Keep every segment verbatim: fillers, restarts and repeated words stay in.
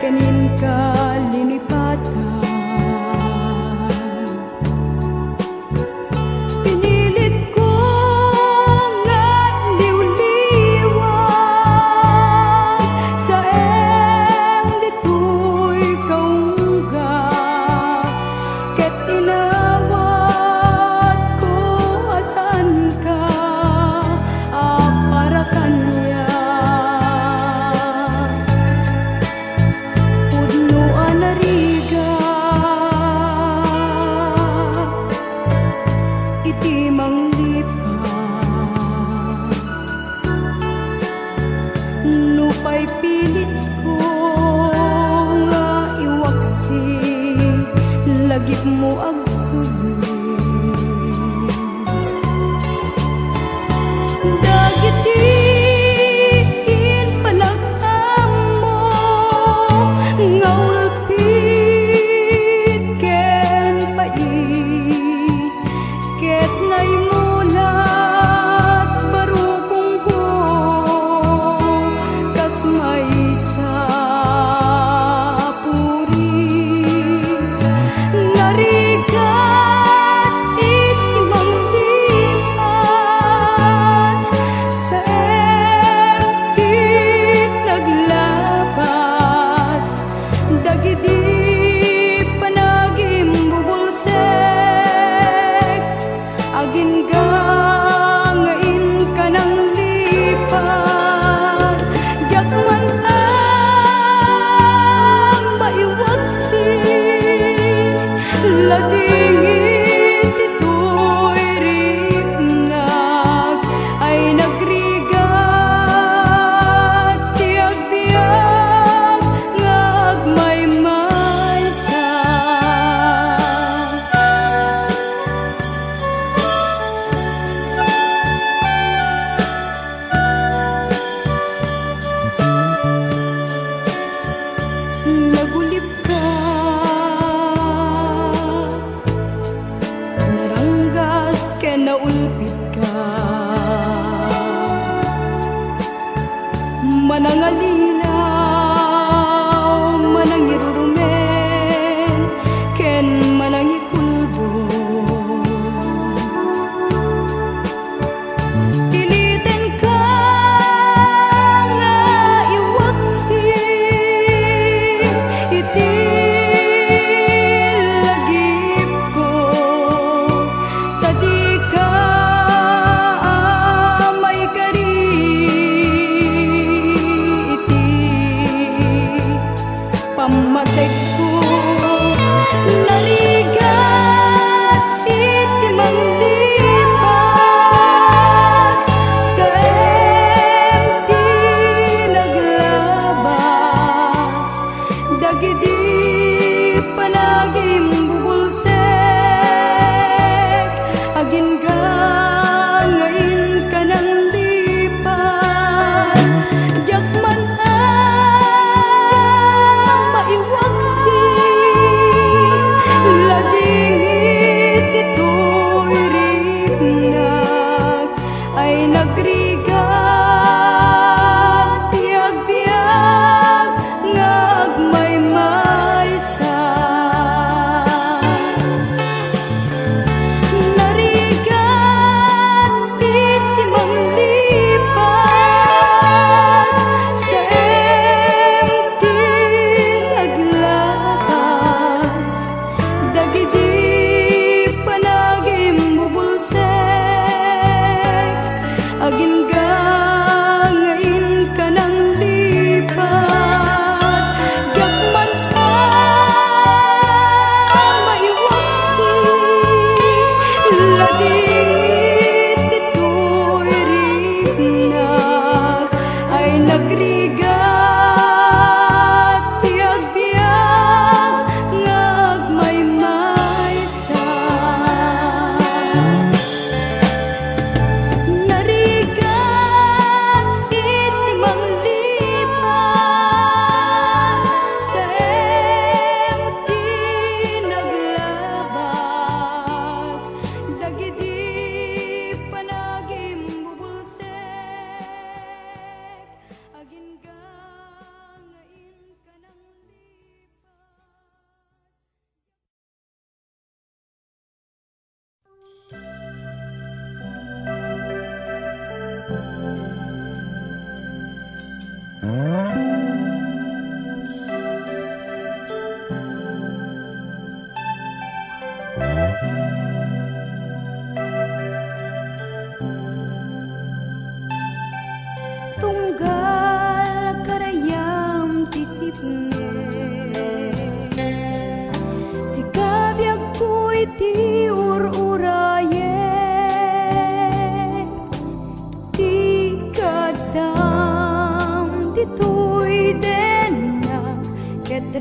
Ken inka linipatan. Pinilitko nga liwliwan, saem ditoy kaungga, ket inawatko a saanka a para kaniak. Pudno a narigat iti manglipat. Nupay pilitko nga iwaksi, lagipmo agsubli. Dagiti impanag-ammo nga ulpit ken pait, ket naimulat barukongko kas maysa a puris. Narigat iti manglipat, saem ti naglabas dagidi panagimbubulsek. Agingga nga inka nanglipat, diak man a maiwaksi, lading iti toy riknak ay nagrigat ti agbiag nga agmaymaysa. Nagulipka, naranggas ken naulpitka. Manangalilaw, manangirurumen, ken manangikulbod. Pilitenka nga iwaksi iti lagipko, ta dika a maikari iti pammategko. Narigat iti manglipat, saem ti naglabas dagidi panagimbubulsek. Agingga nga inka nanglipat, diak man a maiwaksi,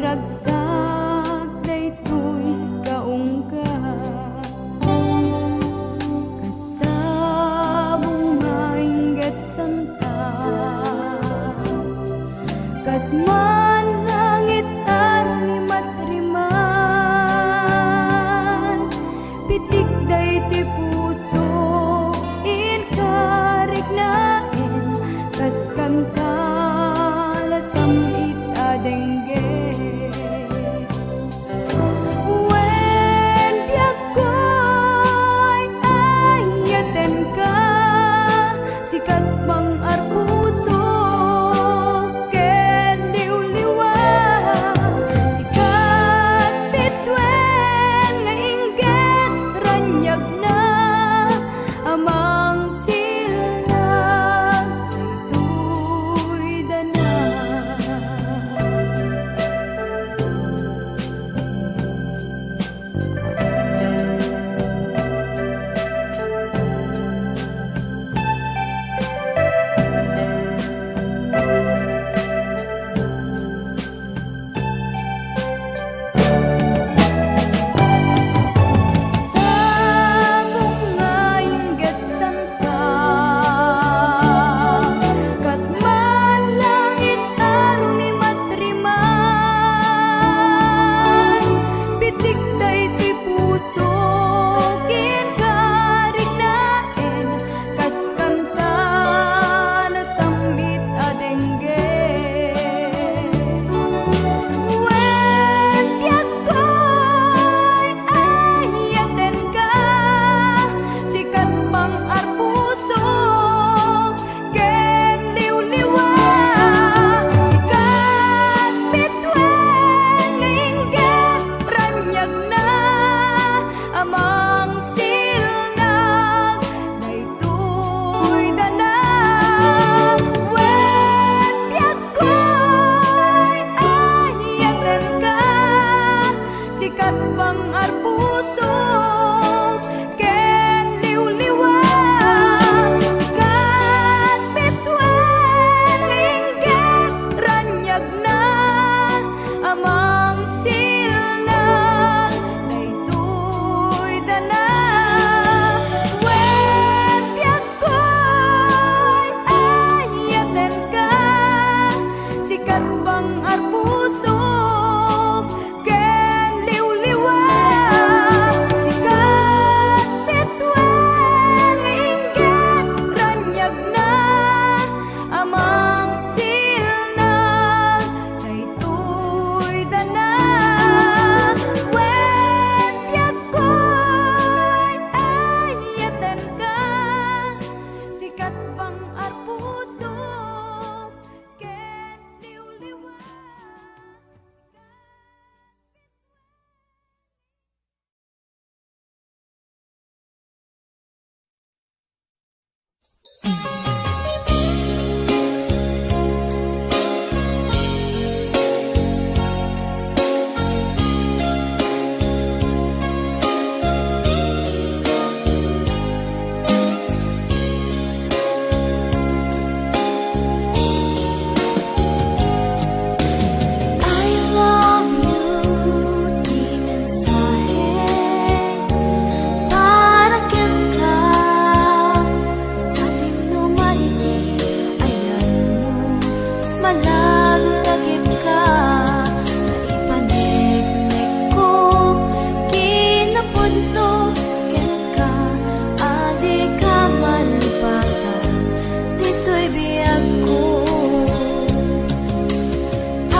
Ragsak daytoy kaungka, kas sabong nga inggit santa, kas manlangit a rumimatriman, pitik daytoy puso, inka riknaen, kas kanta la sam-it a dengge. Wen biagko, ay-ayatenka, sikat pangarpuso ken liwliwa, sikat bituen nga inggit raniagna, a mangsilnag daytoy dana. Sabong nga inggit santa, kas manlangit a rumimatriman, pitik daytoy puso, inka riknaen, kas kanta la sam-it a dengge. Wen biagko, ay-ayatenka, sikat pangarpuso ken liwliwa, sikat bituen nga inggit raniagna, a mangsilnag daytoy dana. Wen biagko, ay-ayatenka, sikat pangarpuso ken liwliwa, sikat bituen nga inggit raniagna, a mangsilnag daytoy dana. Wen biagko, ay-ayatenka, sikat pangarpuso ken liwliwa, sikat bituen nga inggit raniagna, a mangsilnag daytoy dana. Wen biagko, ay-ayatenka, sikat pangarpuso ken liwliwa. I love you, ti mensahe para kenka. Sadino man iti ayanmo, malaglagipka, naipaneknekko, kinapudno kenka, a dika malipatan ditoy biagko. I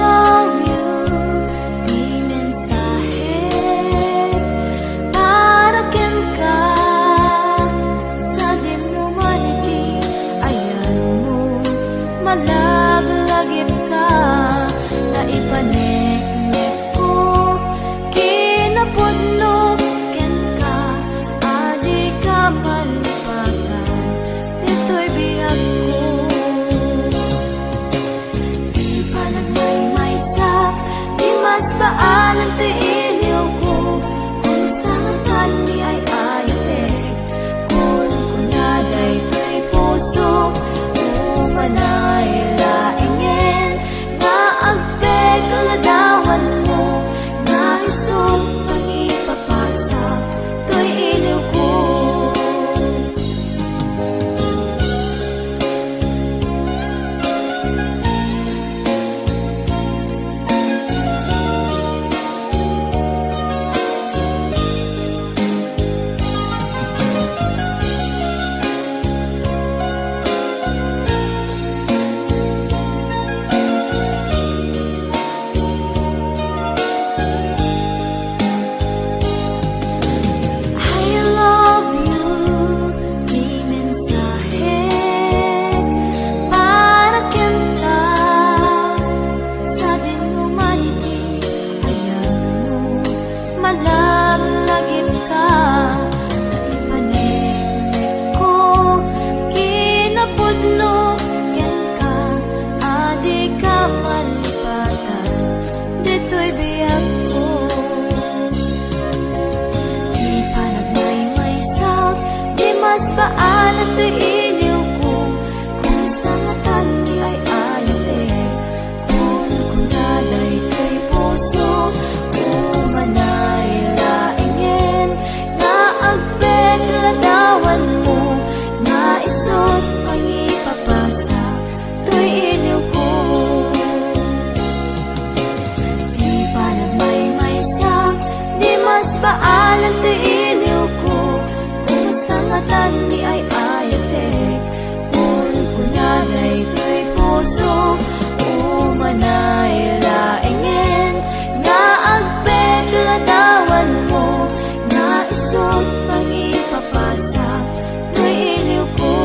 love you, ti mensahe para kenka. Sadino man iti ayanmo, malaglagipka, naipaneknekko, kinapudno kenka, a dika malipatan ditoy biagko. Ti panagmaymaysa, ti mas baanen ti iliwko. Kumusta nga ti ay-ayatek? Kunkuna daytoy puso, umanay laengen nga agpekladam Laglagitka, ipaneknekko, kinapudno kenka, a dika malipatan ditoy biagko. Di panagmaymaysak, di masbaalan toy iliwko, kumusta ngatan ti ay-ayatek? Kunkuna daytoy puso, umanay laengen nga agpet ladawanmo, nga isut' pangipapasak toy iliwko. Di panagmaymaysak, di masbaalan toy iliwko, kumusta ngatan ti ay-ayatek? Kunkuna daytoy puso, umanay laengen nga agpet ladawanmo, nga isut' pangipapasak toy iliwko.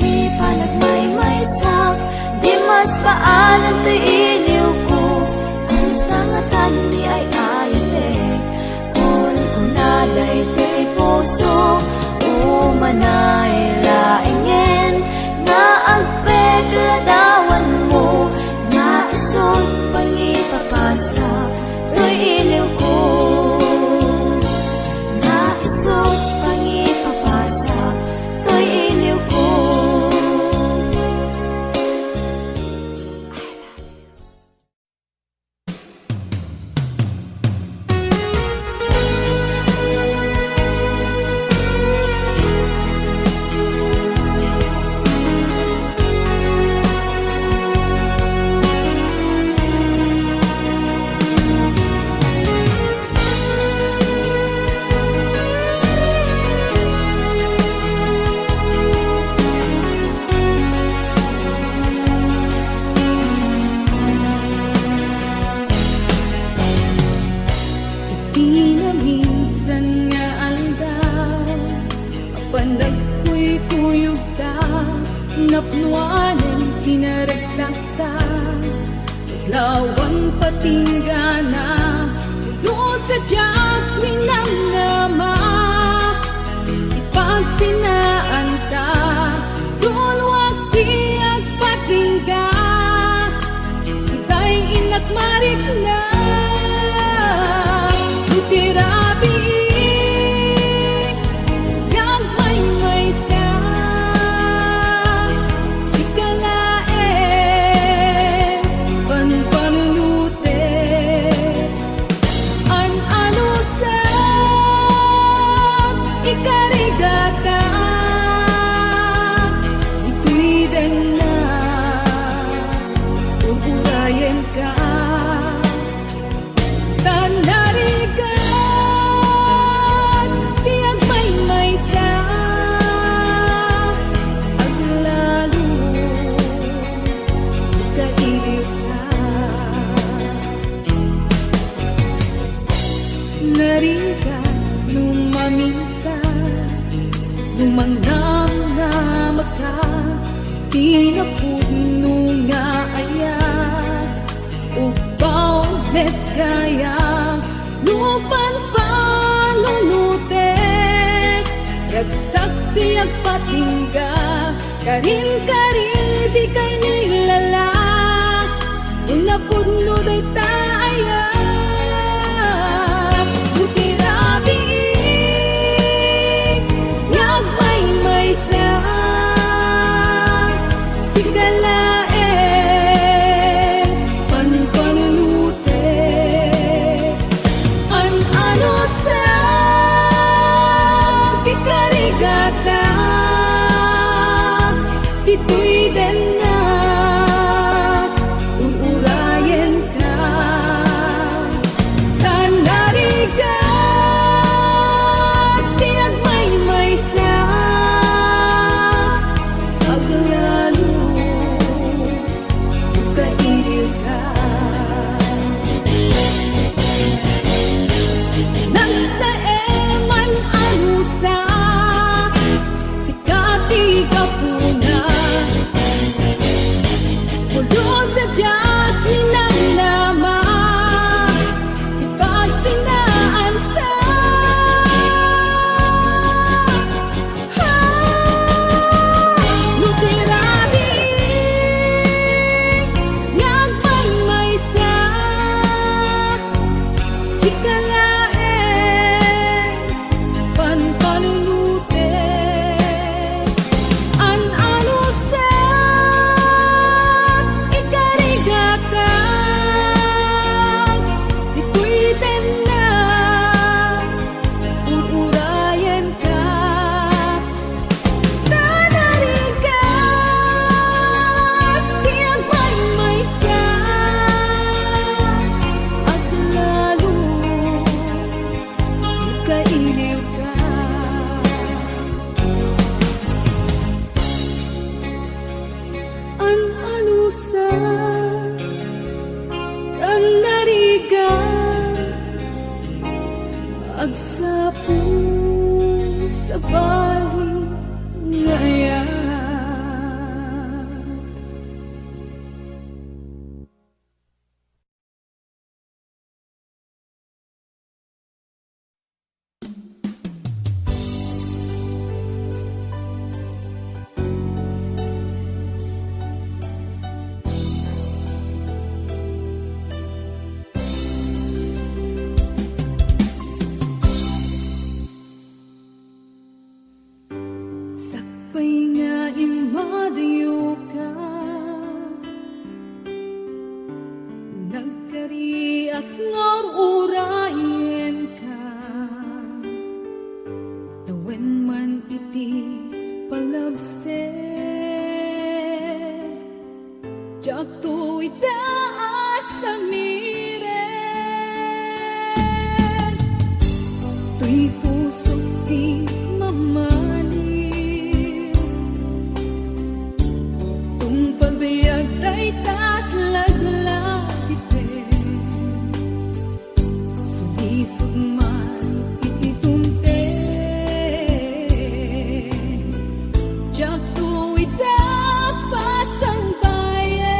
Di panagmaymaysak, di masbaalan toy iliwko, kumusta ngatan ti ay-ayatek? Kunkuna daytoy puso, umanay laengen nga agpet ladawanmo, nga isut' pangipapasak toy iliwko, nga isut' pangipapasak toy iliwko. Iti naminsan nga aldaw, apan nagkuykuyogta, napnoanen ti naragsakta, kasla awan patinggana, pulos a diak minamnama, ti pagsinaanta, dunwak ti agpatingga. Itay innak marikna, no ti rabii nga agmaymaysa, sika laeng panpanunotek. An-anusak, ikarigata, ditoy dennak, ur-urayenka. Ta narigat ti agmaymaysa, aglalo, ikailiwka. Narigat no maminsan, no mangnamnamaka, ti napudno nga ayat, ugpaw met gayam, no panpanunotek, ragsak ti agpatingga, karin kari dikay nilala, no napudno dayta ayat, no ti rabii nga agmaymaysa, sika laeng panpanunotek. An-anusak, ikarigata, ditoy dennak, ur-urayenka. Ta narigat ti agmaymaysa, aglalo, ikailiwka. Nagsaem, an-anusak, sika ti gapuna. Pulos a diak minamnama, Agsapul sabali nga ayat. Sakbay nga immadayoka, nagkariak nga ur-urayenka. Tawen man iti palabser, diakto ida a samiren. Toy pusok ti mamani, tungpal biag dayta a laglagipem. Sulisog man iti tunteg, diakto ida pasangbayen.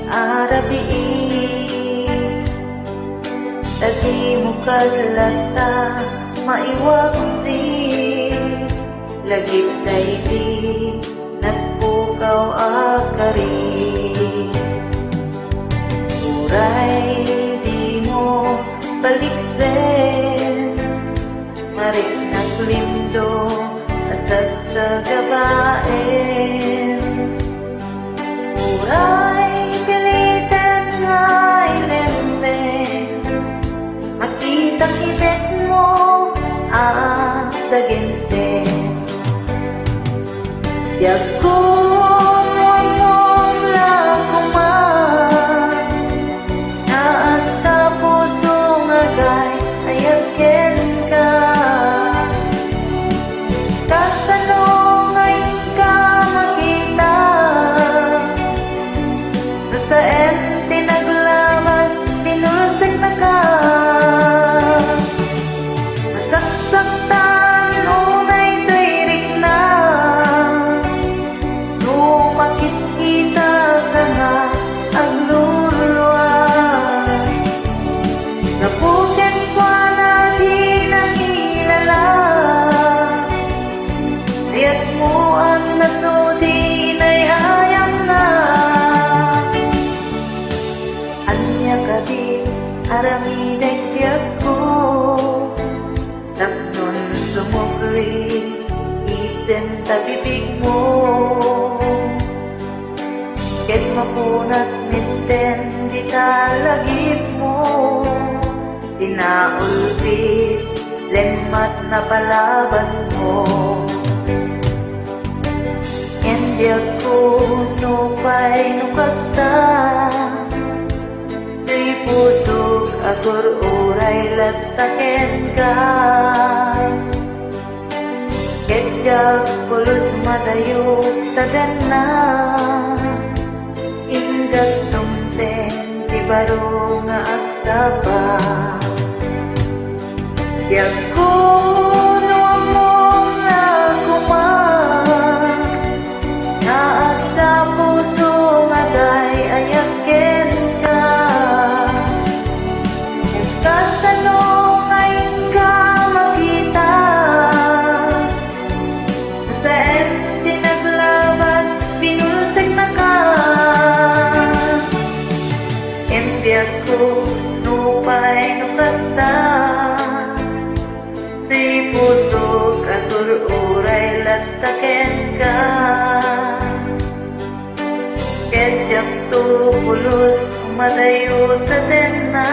arabii, ta dimo kad latta maiwaksi, lagip daydi nagpukaw a kari. Uray dimo paliksen, mariknak lindo a sagsagabaen. Uray piliten nga inemnem, makitak ipetmo a saginsen. Diak kuno ammom la koman nga adda puso nga agay-ayat kenka. Kasano nga inka makita? No saen ti naglabas, pinulseknaka. Nasaksaktan unay toy rikna. No makitkitak nga agluluas, gapu kenkuana ti nangilala. Ayatmo a naso ti inay-ayatna. Ania kadi aramidek, biagko? Tapno sumukli isen ta bibigmo, ket mapunas metten dita lagipmo. Ti naulpit, lemmat napalabasmo. Ngem diak kuno pay no kasta, toy pusok agur-uray latta kenka. Ket diak pulos madayo ta denna, inggas tumteng ti baro nga agsapa. Diak kuno ammom la koman nga adda puso nga agay-ayat kenka. Ket kasano nga inka makita? Saen ti naglabas, pinulseknaka. Ngem biagko, nupay no kasta, ti pusok agur-uray latta kenka. Ket diakto pulos madayo ta denna,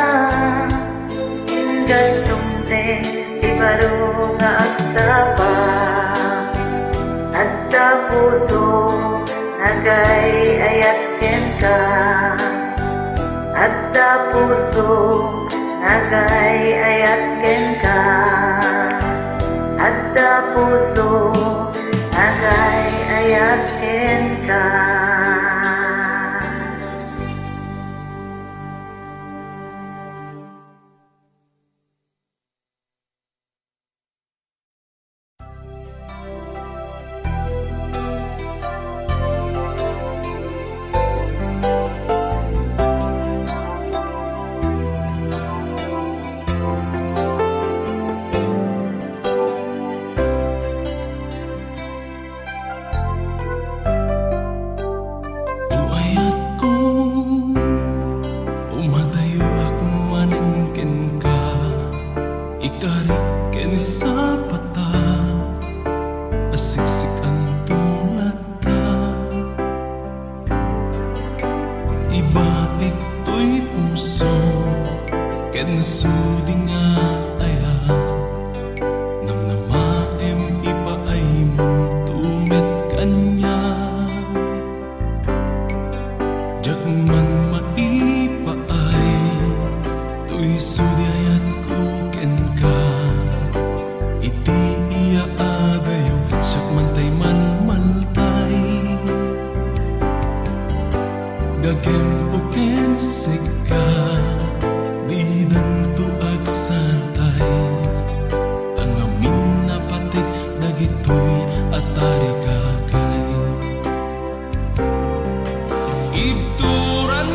inggas tumteng ti baro nga agsapa. Adda puso nga agay-ayat kenka. Adda puso nga agay-ayat kenka. Adda puso nga agay-ayat kenka. O ayatko, umadayoak manen kenka, ikarik ken sapata a siksik-anto latta. Ibatik toy puso ken nasudi nga ayat. Namnamaem, ipaaymon to met kaniak. Diak man maipaay toy sudi ayatko kenka. Iti iya adayo, siak man tay manmaltay. Gagem ko ken sika, didanto agsantay. Ta ngamin a pati dagitoy a tarigagay. Ibturan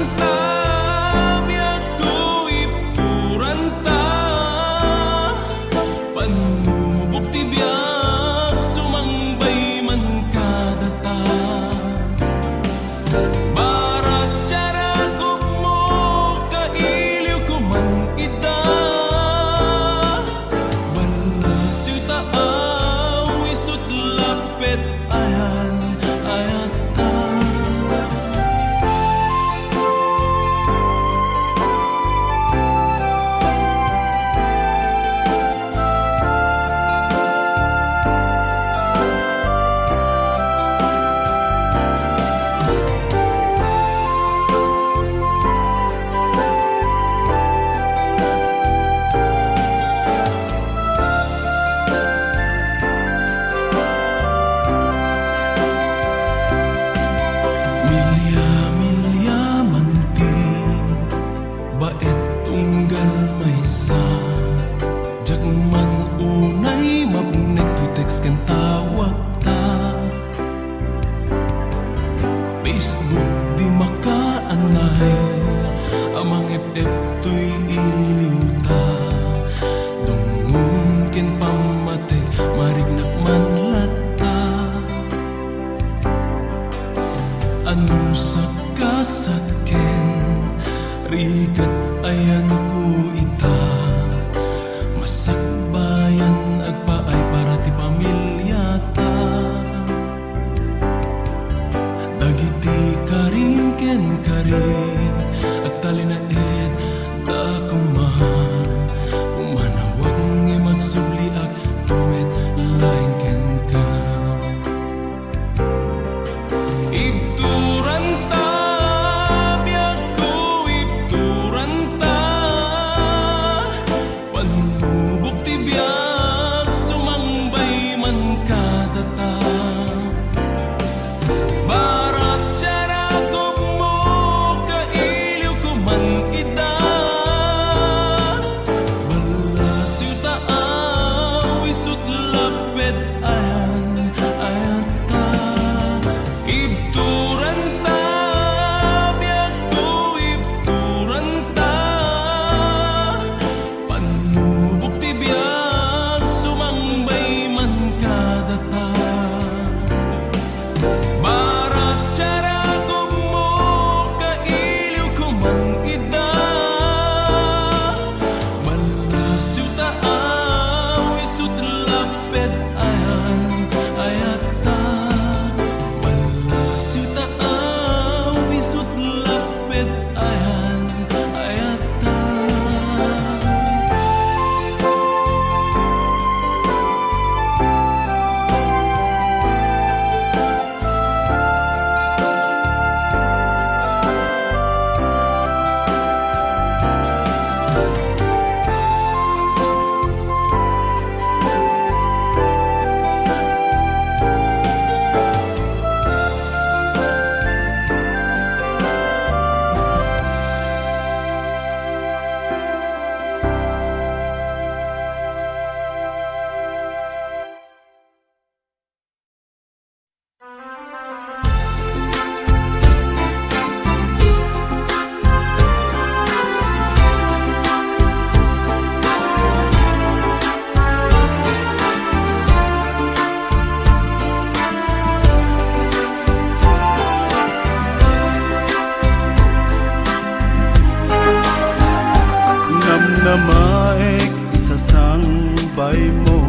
Namaek isasangbaymo,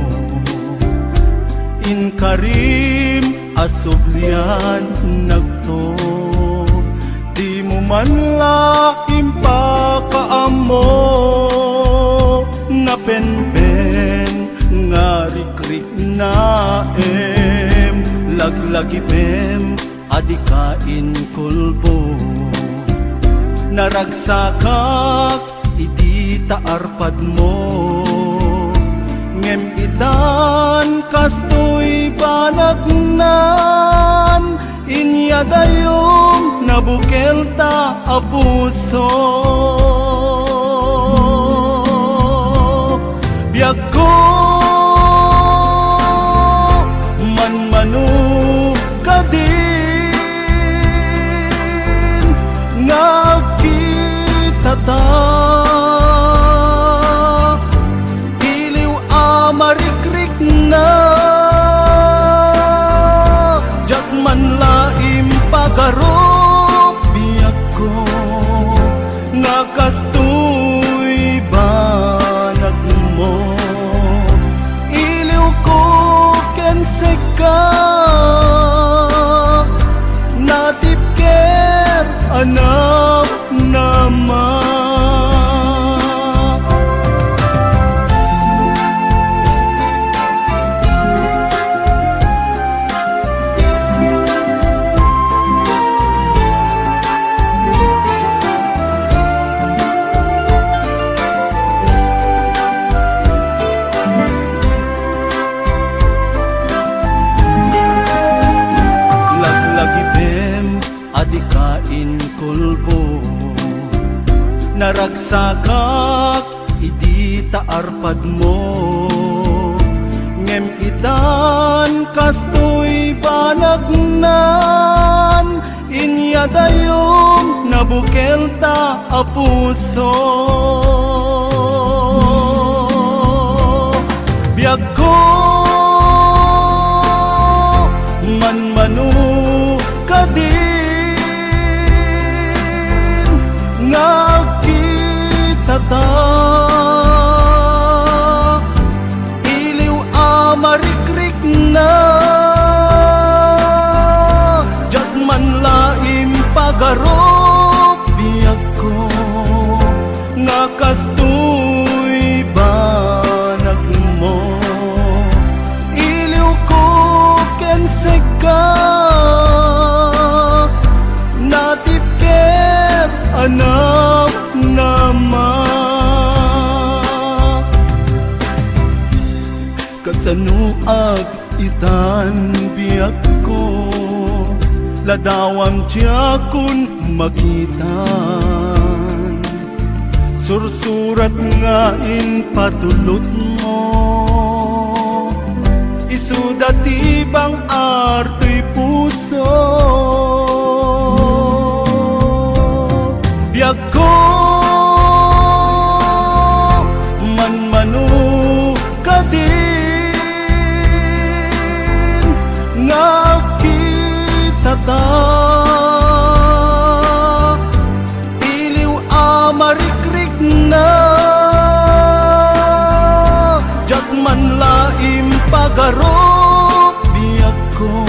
inkarim a subliannakto. Dimo man la impakaammo, napenpen nga rikriknaem, laglagipem a dika inkulbo. Naragsakak idi ta arpadmo, ngem itan kastoy banagnan, inyadayom nabukelta a puso. Biagko, manmano kadin nga agkitata. Iliw a marikrikna, diak man la impagarup, biagko, nga kastoy banagmo. Iliwko ken sika, natipker a namnama. Laglagipem a dika inkulbo, naragsakak idi ta arpadmo. Ngem itan kastoy banagnan, inyadayom nabukelta a puso. Biagko, manmano kadin nga agkitata. Iliw a marikrikna, diak man la impagarup, biagko, nga kastoy banagmo. Iliwko ken sika, natipker a namnama. Kasanoak itan, biagko, ladawam diakon makitan. Sursurat nga impatulotmo, isuda ti bang-ar toy puso. Biagko, manmano kadin nga agkitata. Iliw a marikrikna, diak man la impagarup, biagko,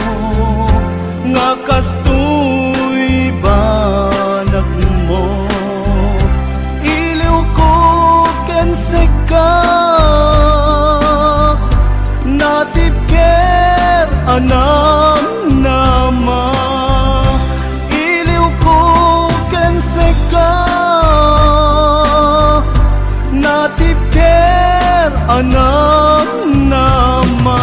nga kastoy banagmo. Iliwko ken sika, natipker a namnama. Iliwko ken sika, natipker a namnama.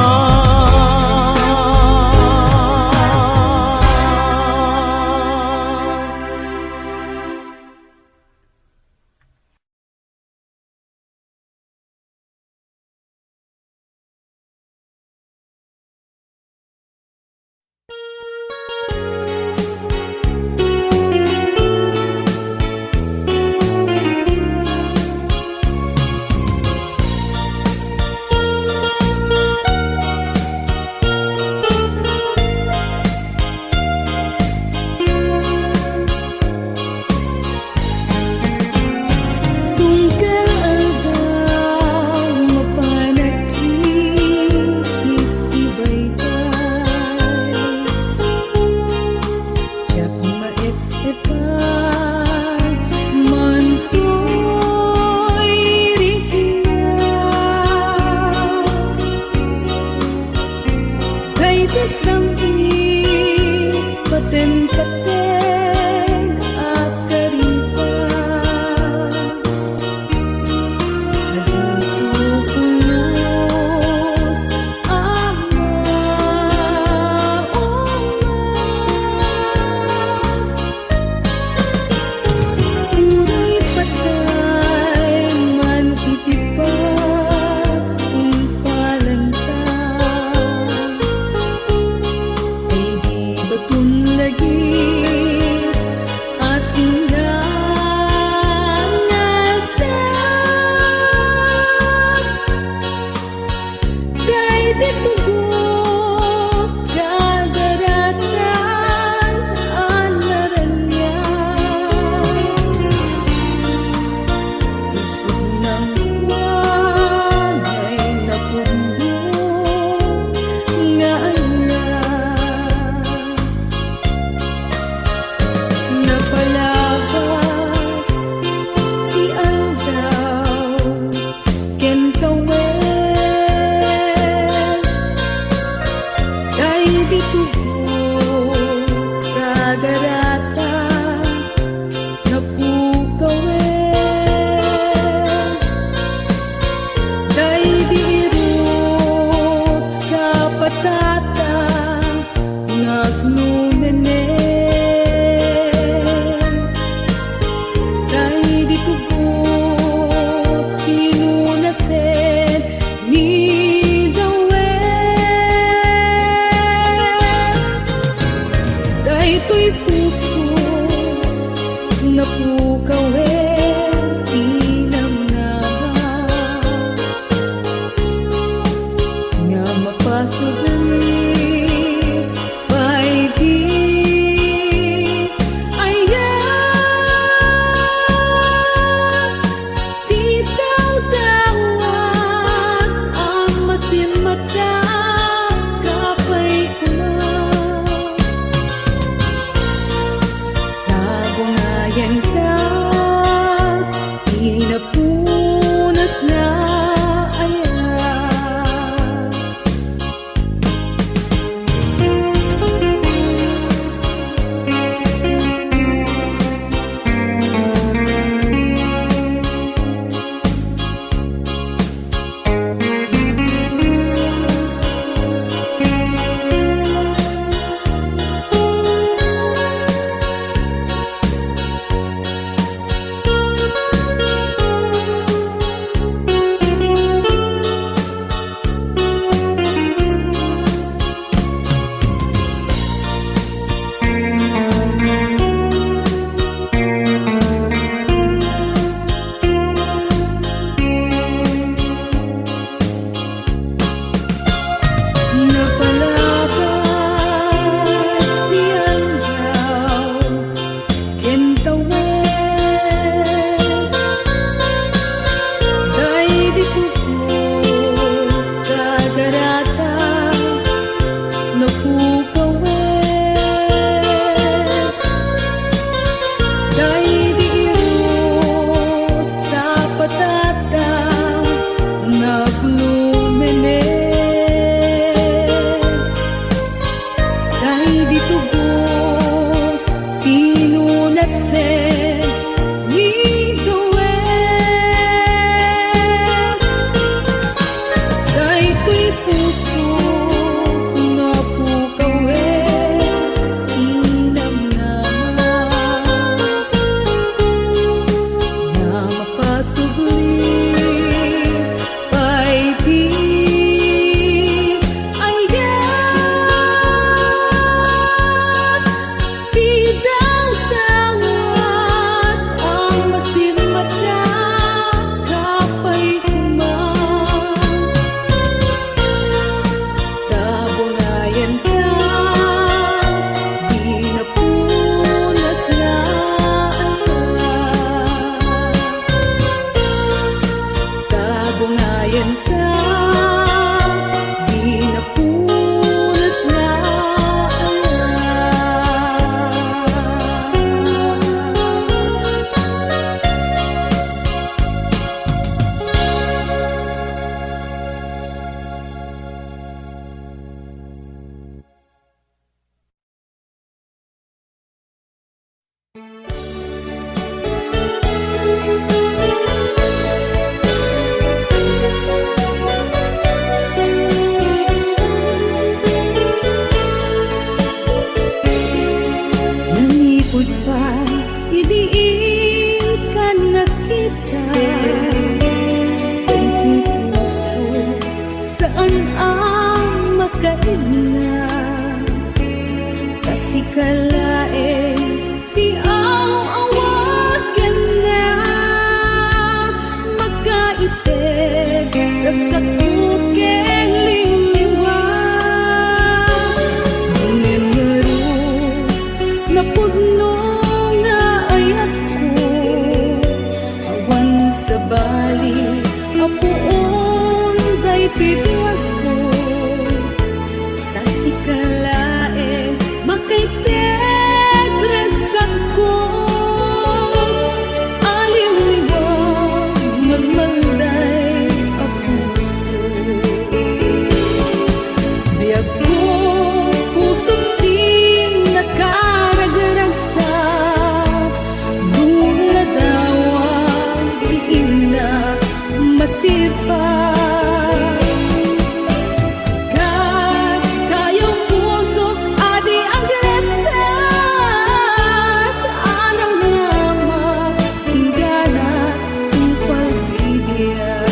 tawen, daydi tugot kada rata, napukawen. Daydi irut sapatata, naglumenen. Daydi tugot pinunasen ni Dawe. Daytoy puso napukawen ti namnama nga mapasubli pay ti ayat ti dawdawat a masimmata, kapay koma. Tabungayenta ti napunas nga ayat. Napalabas ti aldaw ken tawen, daydi tugot kada rata, napukawen. Daydi irut sapatata, naglumenen. Daydi tugot pinunasen ni Dawe. Daytoy puso napukawen ti namnama nga mapasubli pay ti ayat ti dawdawat a masimmata, kapay koma. Tabungayenta ti napunas nga ayat. Tabungayenta ti napunas nga ayat. Nanipud pay idi inka nakita, daytoy puso saan a makailna. Ta sika laeng ti aw-awat kenna, makaited, ragsakko ken liwliwa. Ngem ngarud, napudno nga ayatko, awan sabali a puon daytoy biagko. Ta sika laeng makaited, ragsakko a liwliwa, marmarday a Sika, kayo pusok a di agresat, anam nama, inggana, tungpal ti biag.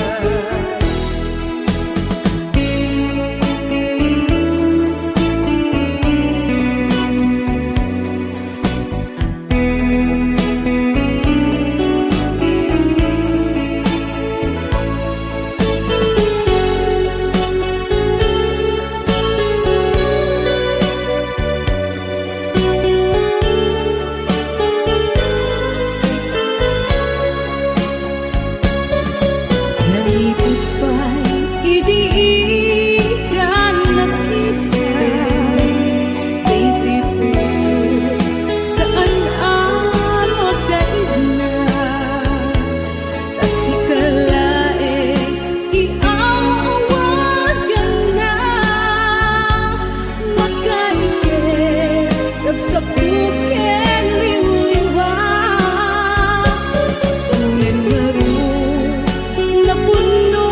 Naliput pay idi ika nakita, daytoy puso saan a makaigna. Ta sika laeng ti awaganna, makaiket, agsapo ken liwliwa. Ulen ngarud, napunno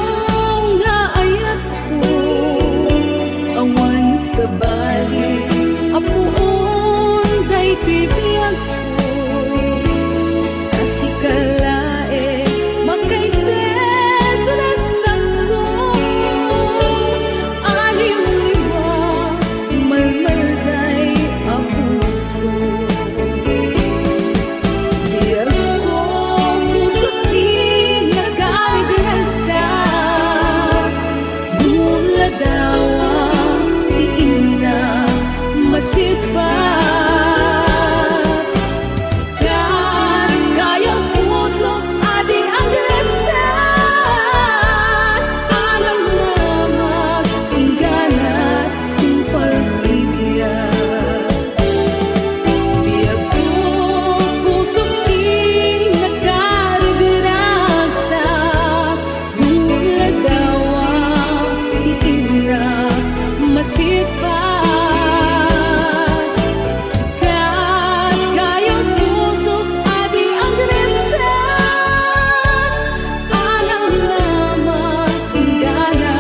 nga ayatko, awan sabali a puon daytoy biag. Ta sika laeng makaited ragsakko, aliwliwa, malmalday a puso. Biagko, puso ti nagarigragsak, no ladawa ti inna masipat. Sika, kayo puso a di agresat, anam nama, inggana, tungpal ti biag. Biagko, puso ti nagarigragsak, no ladawa ti inna masipat. Sika, kayo puso a di agresat, anam nama, inggana,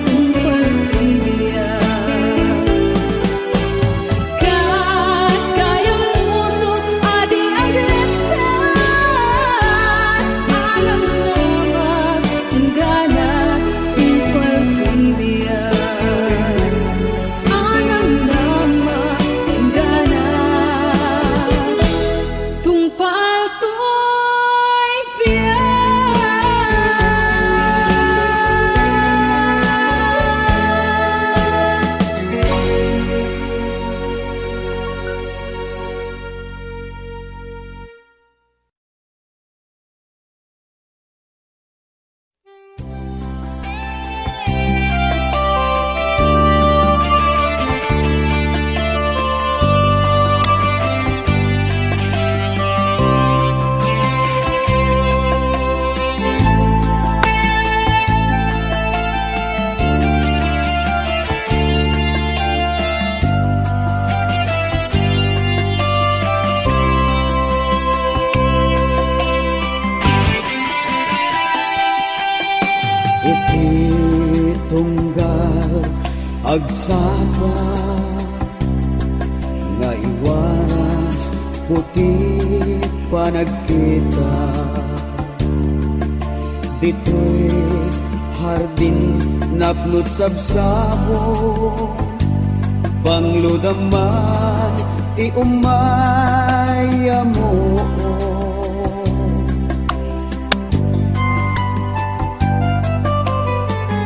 tungpal ti biag. Sika, kayo puso a di agresat, anam nama, inggana, tungpal ti biag. Anam nama, inggana, tungpal toy biag. Iti tunggal agsapa nga iwaras puti panagkita. Ditoy hardin napno't sabsabong, banglo damman ti umay a muong.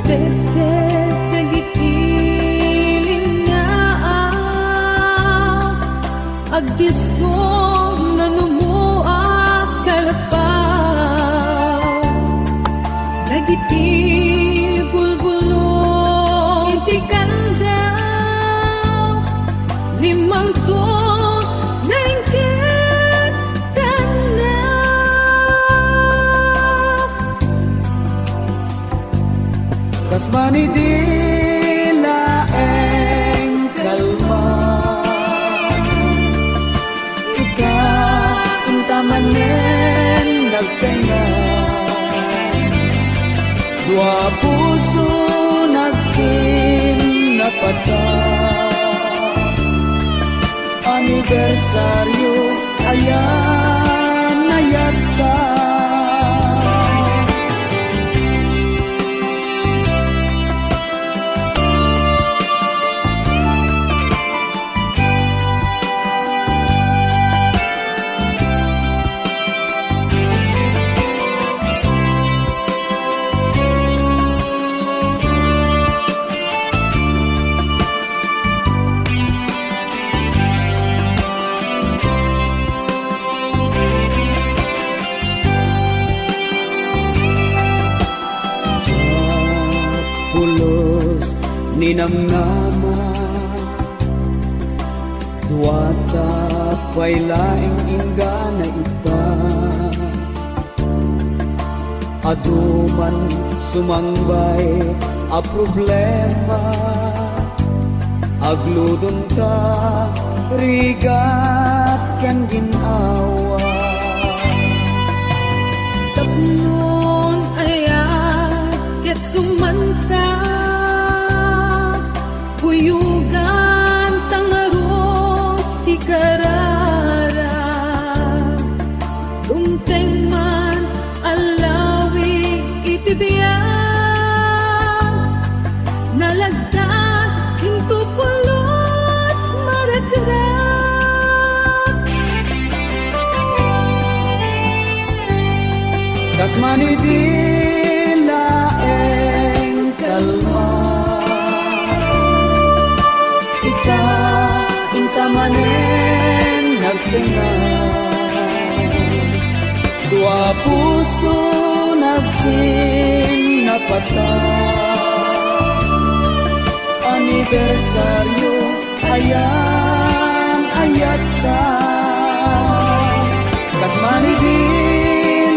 Teptep dagiti linngaak, agdisso nanumo a kalpaw. Dagiti bulbulong ti kanda, limmangto nga inket tanna. Kas manidi laeng kalma, ita inta manen nagtengnga. No Dua puso nagsinnapata. Anibersaryo, ayan, ayatta. Diak pulos ni namnama, duata pay laeng inggana ita. Adu man sumangbay a problema, agludonta rigat ken gin-awa. Tapno aya ket sumanta, kuyoganta ngarud ti kararag. Dumteng man a lawig iti biag, nalagda into pulos marakrak. Kas manidi laeng kalma, ita inta manen nagtengnga. Dua puso nagsinnapata. Anibersaryo, ayan, ayatta. Kas manidi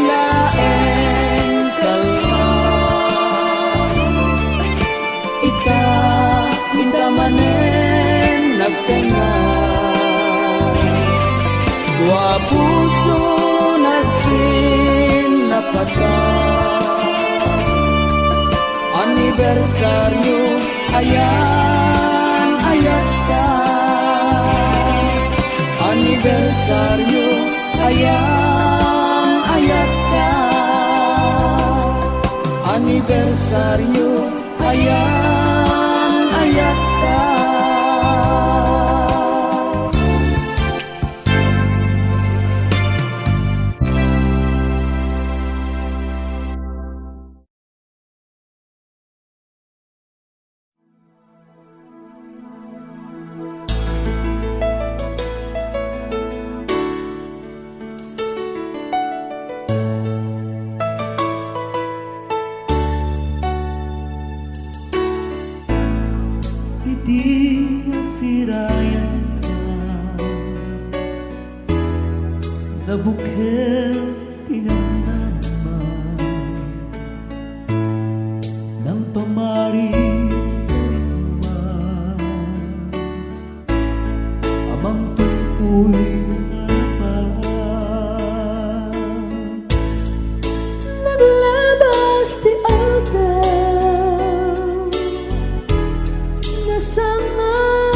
laeng kalma, ita inta manen nagtengnga. Dua puso nagsinnapata. Anibersaryo, ayan, ayatta. Anibersaryo, ayan, ayatta. Anibersaryo, ayan, ayatta. Idi nasirayanka, nabukel ti namnama. Nangpamaris ti rikma, amang tun-oy nga naparan. Naglabas ti aldaw, nasangaw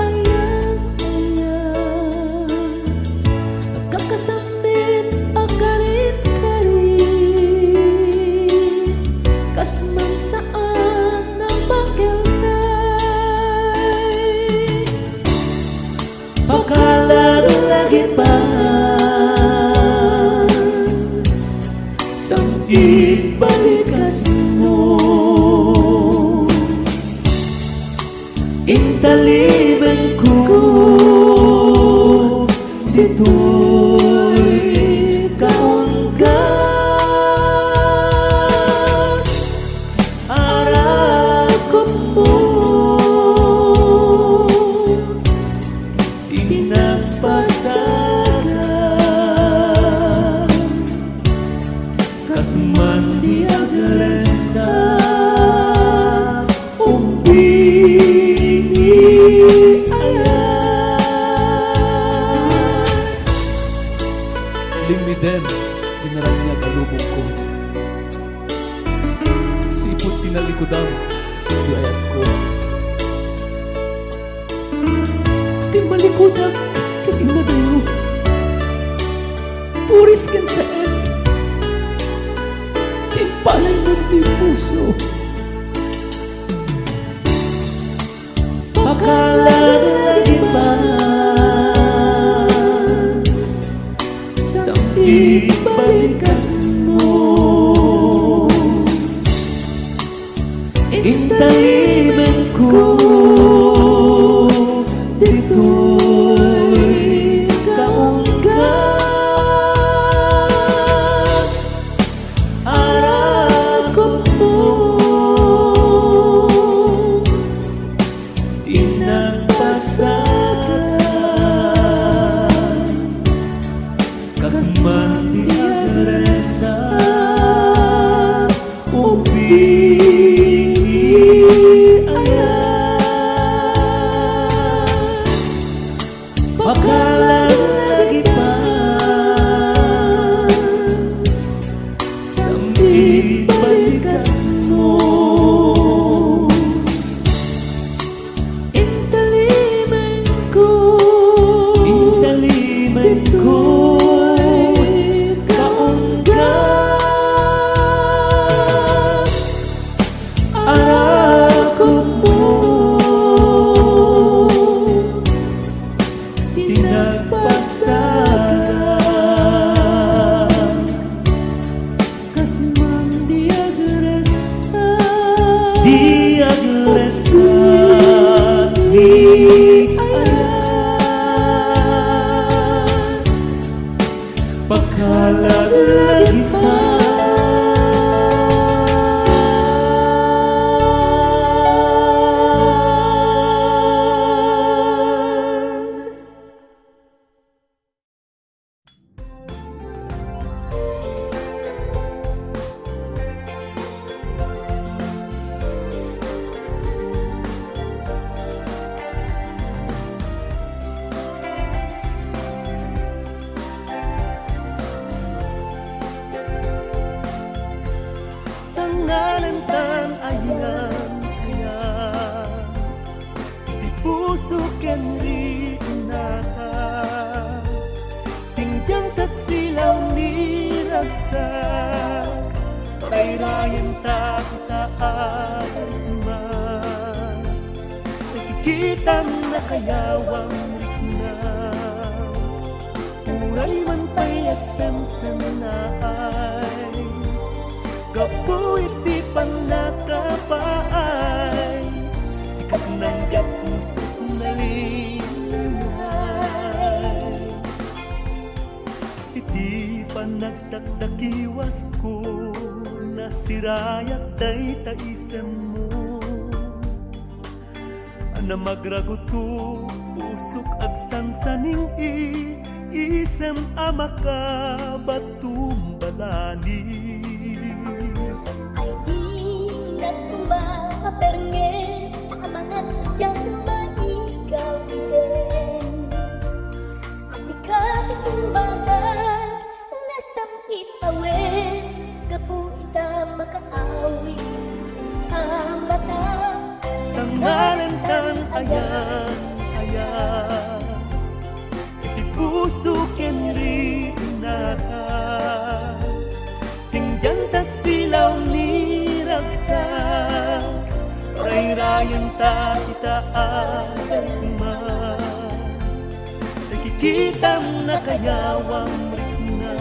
ayan-ayan, nagkakasam- met a karit-karit, kas mansaan a makelkay. Pakalarlagipan, sang-ibalikas mo. Intalimenko ditoy kaungkat, arakupmo ti nagpasagan. Kas man di agresta, umbing ayat. Talikudam, ti ayatko. Timmalikudak ket immadayo. Puris ken saem ti impalaymo ditoy puso. Pakalaglagipan, sam-it balikasmo. Intalimenko ditoy kaungga. Arakupmo ti nagpasamak, kas man ti agresa, ubing ti ayat. Pakalaglagipan, sam-it balikasmo. Intalimenko, intalimenko, kaungga. Arakupmo ti nagpasamak, kas man ti agresa, ti agresa, ti ayat. Pakalaglagipan. Sangalantan ayan, ayan. Iti puso ken riknaka, singdian ket silaw ni ragsak, rayrayenta ita a rikna. Nakikitam nakayawam rikna. Uray man pay agsensennaay, gapu iti pannakapaay, sika ti nangbiag pusok nalilingay. Iti panagdakdakiwasko, nasirayak dayta isemmo. A namagraguto, pusok agsansaning-i, isem a makabatumbalani. Ay di nagkumapaperngem, amangan diak maigaw iden. Sika ti sumbagan, nasam-it awen, gapu ita makaawis a mata. Sangalantan ayan, ayan, iti puso ken riknaka. Singdian ket silaw ni ragsak, rayrayenta ita a rikna. Nakikitam nakayawam rikna.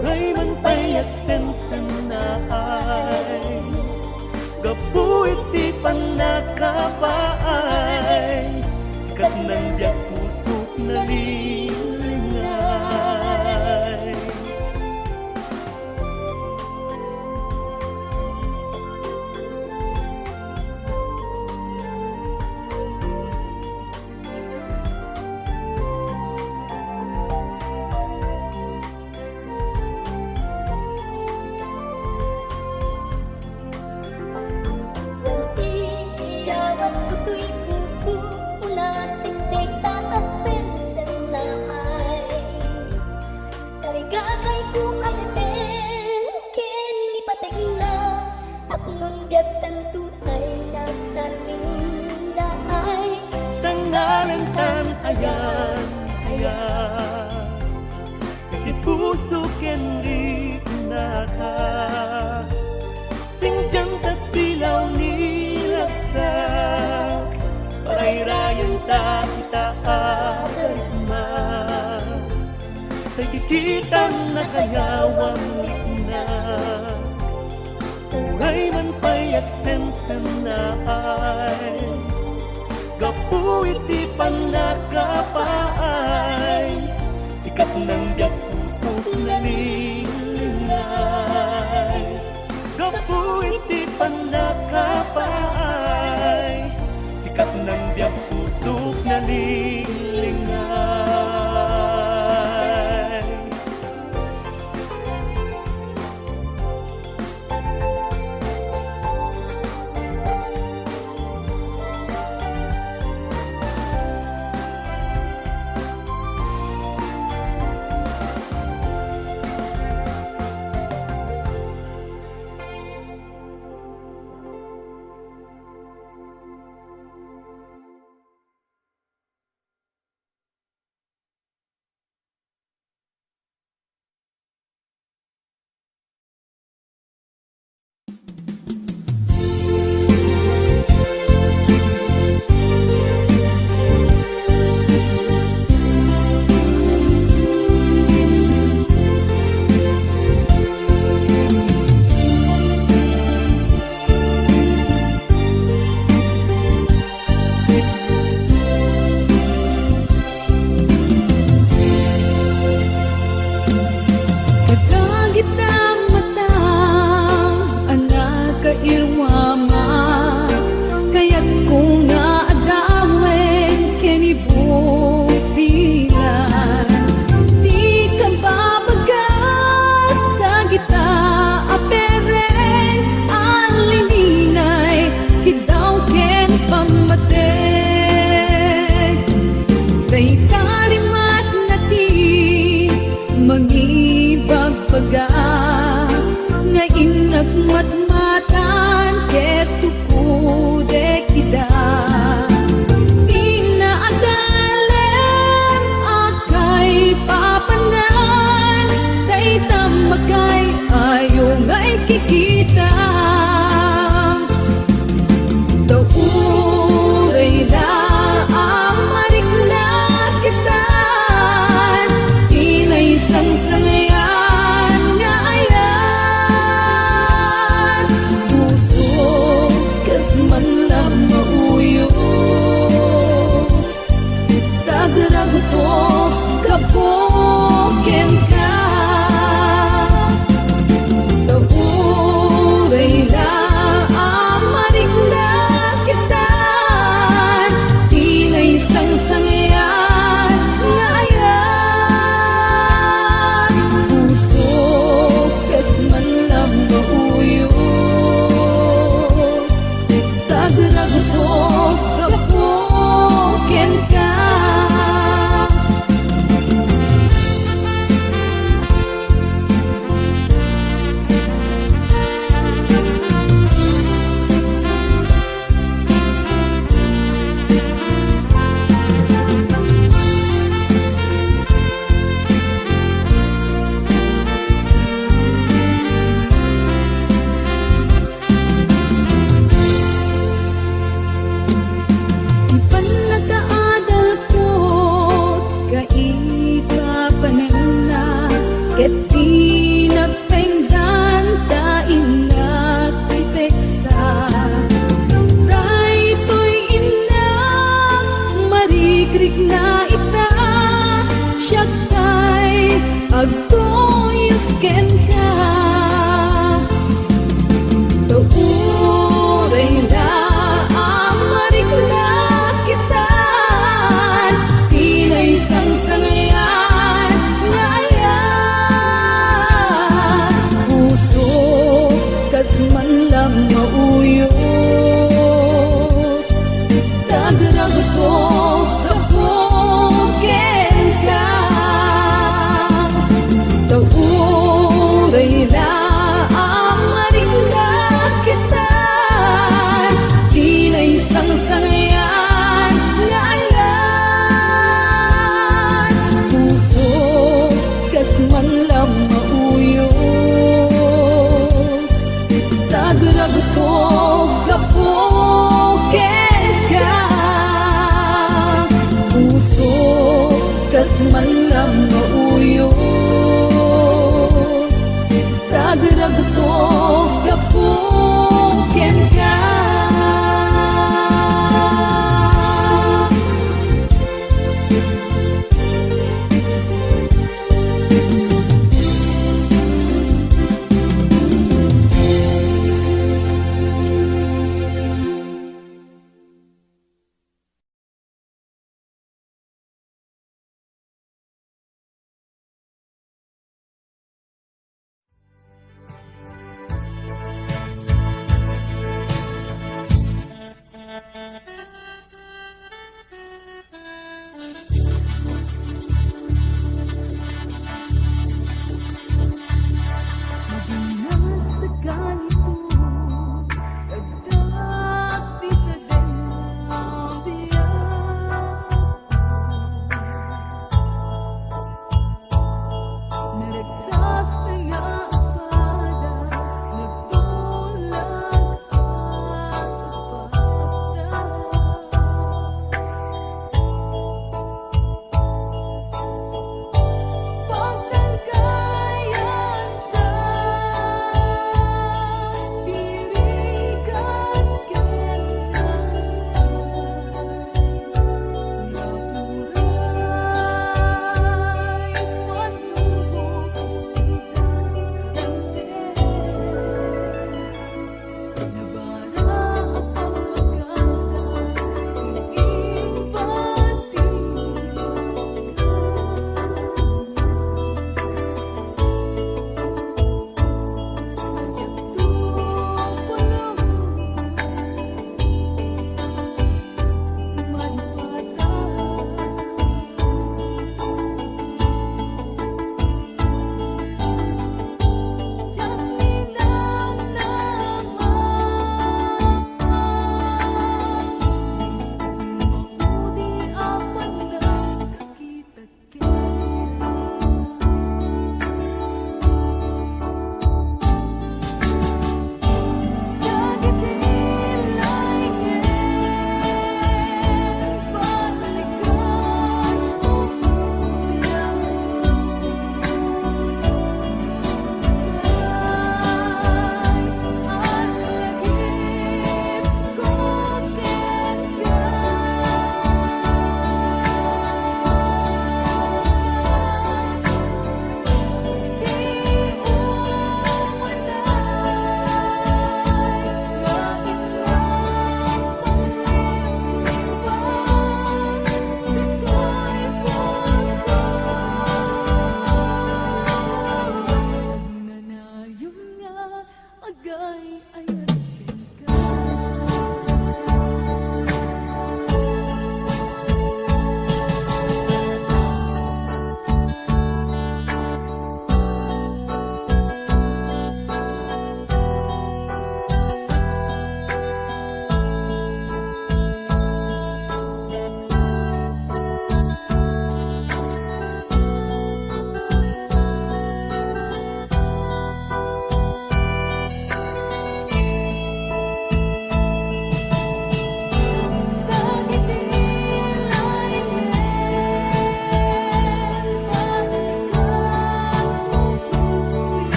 Uray man pay agsensennaay, gapu iti pannakapaay, sika ti nangbiag pusok nalilingay. Iyawatko toy Tapnon biagtanto tay nagtalindaay. Sangalantan ayan, ayan. Iti puso ken riknaka. Singdiang tatsilaw ni ragsak. Parayrayan ta ita a darma. Tay kikitam nakayawam rikna. Uray man pay agsensennaay. Gapu iti pannakapaay. Sikat nang biag pusok nalinglingnay. Gapu iti pannakapaay. Sikat nang biag pusok nalinglingnay.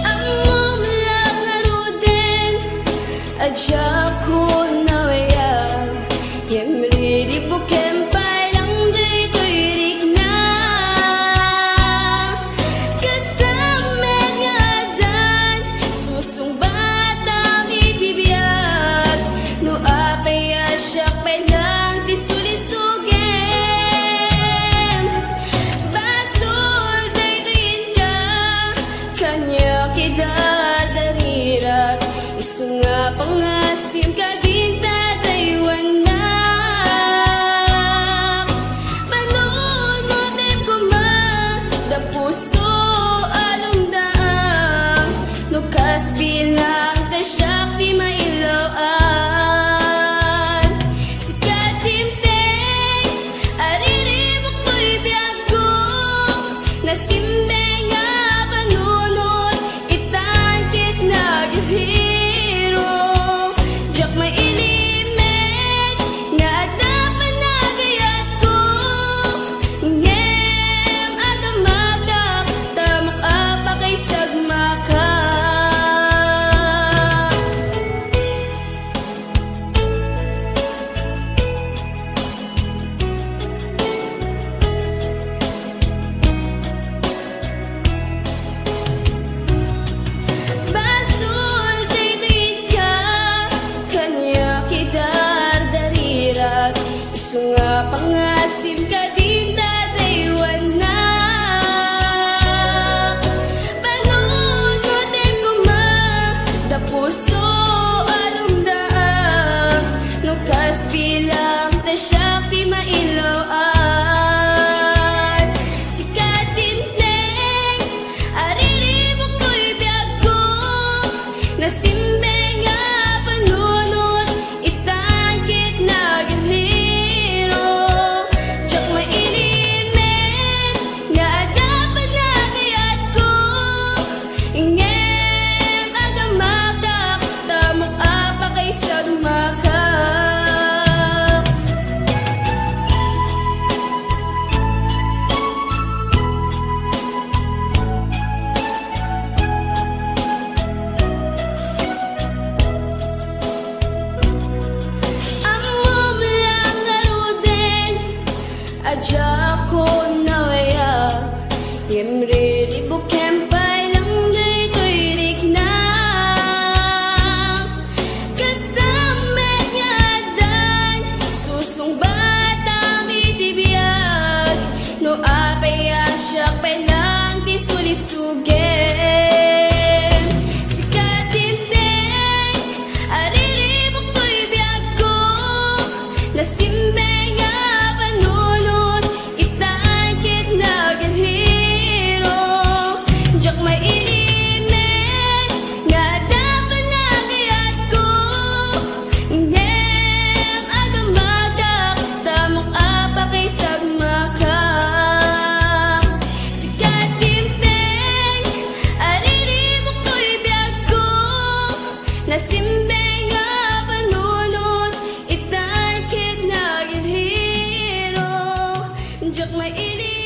Ammom la ngaruden a diak unawaya, ngem riribukem pay lang daytoy rikna. Kasta met nga addan, susungbatam iti biag, no apay a siak pay lang ti sulisugem. Basol daytoy inka, kaniak idardarirak, isu nga pangasim kadin ta daywannak. Panunotem koma da puso a lumdaang, no kas bilang ta siak ti mailaw-an. Sika, Timteng, a riribuktoy biagko, nasimbeng a panunot, itan ket nagiriro. Diak mailimed nga adda panagayatko, ngem agamagak, tamok a pakaisagmaka. Basol daytoy ita, kaniak idardarirak, isu nga pangasim kadin ta daywannak. Panunotem koma da puso a lumdaang, no kas bilang ta siak ti mailaw-an. Sika, Timteng, a riribuktoy biagko, nasimbeng a panunot, itan ket nagiriro. Diak mailimed nga adda panagayatko, ngem agamagak, tamok a pakaisagmaka. Ammom la ngaruden a diak unawaya, ngem riribukem pay lang daytoy rikna. Kasta met nga addan, susungbatam iti biag, no apay a siak pay lang ti sulisugem. Sika, Timteng, a riribuktoy biagko, nasimbeng a Diak maili